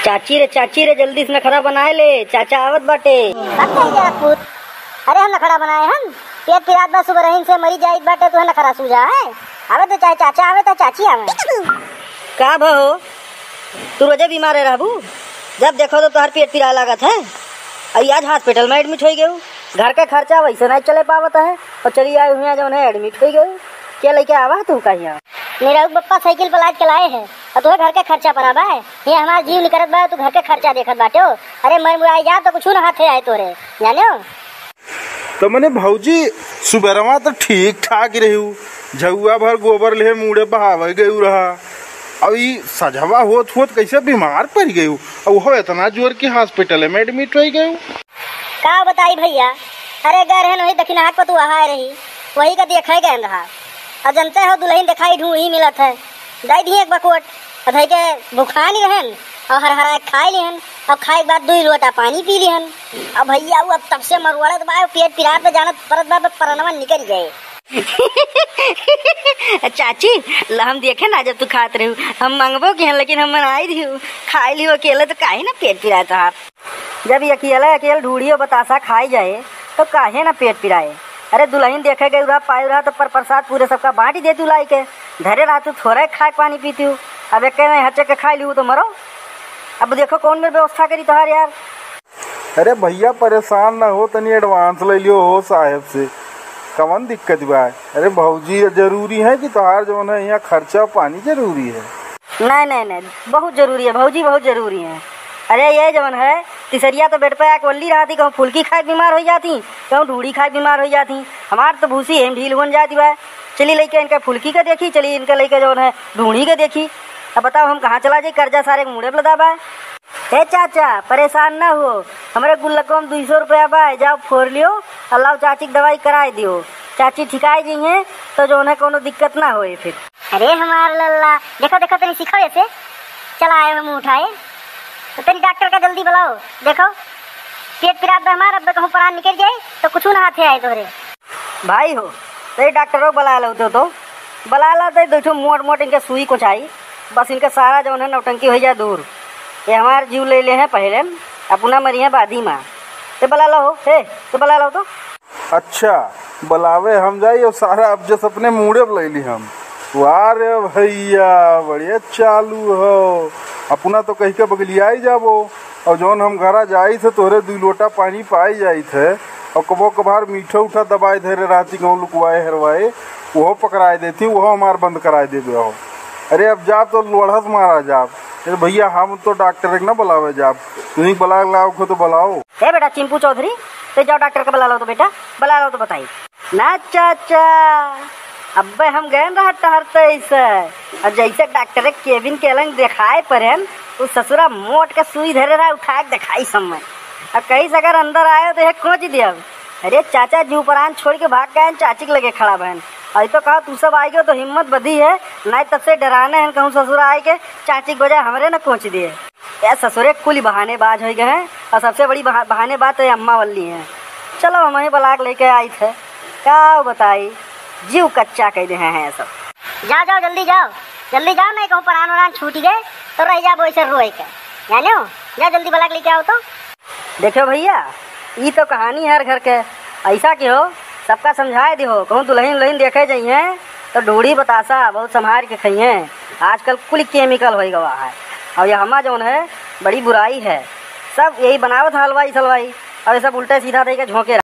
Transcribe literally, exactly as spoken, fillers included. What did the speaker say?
चाची रे, चाची रे, जल्दी से नखरा बनाए ले, चाचा आवत बाटे। अब कहीं जाए पूत? अरे हम नखरा बनाए हन? पेट पिरात बा, सुबह रहीन से मरी जाइत बाटे, तुहे नखरा सूझा है? आवे तो चाहे चाचा आवे, तो चाची आवे। का भा हो, तू रोजे बीमारे रहबू? जब देखो तो तोहर पेट पिराए लागत है। अउर आज hospital में admit होइ गयू। घर के खर्चा वैसे नहीं चले पावत है, अउर चली आए हुए जौन है admit होइ गयू। के लइके आवा तू कहिया? मेरा बप्पा साइकिल पर लाद के लाए है, अउर तोहे घर के खर्चा पर आवा है। ये हमार जीव निकरत बा, तू घर के खर्चा देखत बाटे हो। अरे मैं मुराई जा तो कुछ ना हाथे आए तोरे, जाने हो? तो मने भौजी, सुबेरवा तो ठीक ठाक रही हूँ, झउआ भर गोबर ले मुड़े बहावे गयू रहा। अब ई सझवा होत होत कैसे बीमार पड़ गयू, अब वो इतना जोर की hospital में admit होइ गयू। का बताई भैया, अरे गए रहन वही दखिनहा को तू आए रही, वही का देखे गए रहा। अब जनते हो दुलहिन देखाई ढूंढी मिलत है, दे दिए एक बकोट, अब धई के भुखानी रहन और हर हरा खाए लिहन, और खाए के बाद दुई लोटा पानी पी लिहन। अब भैया वो अब तब से मरुआड़त बा, पेट पिरात बा, जानत परत बा, परनवा निकल जाए। चाची, ल हम देखे ना जब तू खात रहू, हम मंगबो किहन लेकिन हम मनाई दिहू, खाए लिहू अकेले तो काहे ना पेट पिराए तोहार। जब ये अकेले अकेले ढूढ़ियो बतासा खाई जाए, तो काहे ना पेट पिराए? अरे दुलहिन देखे गयू रहा, पायू रहा, तो पर प्रसाद पूरे सबका बाँटी देतू लाई के। धरे रहा तू थोड़ा खाए पानी पीतू, अब एक में हचे के खाई लिहू तो मरो। अब देखो कौन मेरे व्यवस्था करी तोहार यार। अरे भैया परेशान ना हो, तनी advance ले लियो हो साहेब से, कवन दिक्कत बा? अरे भौजी जरूरी है कि तोहार जौन है यहाँ खर्चा पानी जरूरी है। नहीं, नहीं, नहीं, बहुत जरूरी है भौजी, बहुत जरूरी है। अरे ये जवन है, तिसरिया तो bed पे आके वल्ली रहती, कहूँ फुल्की खाए के बीमार होइ जाती, कहूँ ढूढ़ी खाए के बीमार होइ जाती। हमार तो भूसी एम ढील होन जाती बा। चली लइके इनका फुल्की का देखी, चली इनका लइके जवन है ढूढ़ी का देखी। अब बताओ हम कहाँ चला जाई, कर्जा सारे के मुड़े पे लदा बा। हे चाचा, परेशान ना हो, हमरे गुल्लको में दुई सौ रुपया बा, जाओ फोर लियो और लाओ चाची के दवाई कराए दियो। चाची ठिकाए जइहें तो जवन है कौनो दिक्कत ना होए फिर। अरे हमार लल्ला, देखो, देखो, तनी सीखो ऐसे। चला आए, मुँह उठाए। तो तनी डॉक्टर का जल्दी बुलाओ। देखो, पेट पिरात बा हमार, अब कहूँ प्राण निकल जाए, तो कुछ ना हाथे आए तोहरे। भाई हो, तनी डॉक्टरो बुला लो तो, तो। बुला ला, तो दो ठो मोट मोट इनके सुई कोचाई, बस इनका सारा जवन है नौटंकी होइ जाए दूर। ये हमार जीव ले ले हैं पहले, अपना मरी हैं बादी माँ। ते बुला लो हो, हे, ते बुला लो तो। अच्छा, बुलावे हम जाई और सारा अब जस अपने मूड़े पर लैली हम। वाह रे भैया, बढ़िया चालू हो। अपना तो कहि के बगलियाई जाबो, और जौन हम घरा जाई थे तोहरे दुई लोटा पानी पाई जाई थे, और कबो कभार मीठा उठा दबाए धरे रहती, कहूँ लुकवाए हरवाए, वो पकड़ाए देती, वो हमार बंद कराए देबे हो। अरे अब जाब तो लोढ़स मारा जाब। अरे भैया, हम तो डॉक्टर के ना बुलावे जाब, तुहीं बुला लाओ खो तो बुलाओ। ए बेटा चिंपू चौधरी, ते जाओ डॉक्टर के बुला लो तो बेटा, बुला लो तो बताई। ना चाचा, अब्बे हम गए रहा टहरते ऐसे, और जैसे डॉक्टर के केबिन के अलंग दिखाए पड़े, उ ससुरा मोट के सुई धरे रहा, उठा के दिखाई समय। अब कहीं से अगर अंदर आए तो ये कोच दिया। अरे चाचा, जीव प्राण छोड़ के भाग गए, चाची के लगे खड़ा बहन। अभी तो कहा तू सब आएगे तो हिम्मत बधी है, नहीं तब से डराने हैं कहूँ ससुरा आए के, चाची के बजाय हमरे न कोच दिए। ए ससुरे, कुल बहानेबाज होइ गए हैं, और सबसे बड़ी बहा-, बहानेबाज तो ये अम्मा वल्ली हैं। चलो, हम ही बलाक लेके आई थे, का बताई, जीव कच्चा कइ दे हैं ये सब। जाओ, जाओ, जल्दी जाओ, जल्दी जाओ, नहीं कहूँ परान वरान छूट गए तो रह जाबो ऐसे रोए के, जाने हो? जाओ, जल्दी बलाक लेके आओ तो। देखो भैया, ई तो कहानी हर घर के, ऐसा के हो, सबका समझाए दिहो, कहूँ दुलहिन उलहिन देखे जइहें, तो ढूढ़ी बतासा बहुत संभार के खइहें। आजकल कुल केमिकल होइ गवा है। और ये हमा जौन है, बड़ी बुराई है। सब यही बनावत है हलवाई सलवाई, और ये सब उल्टे सीधा दे के झोंके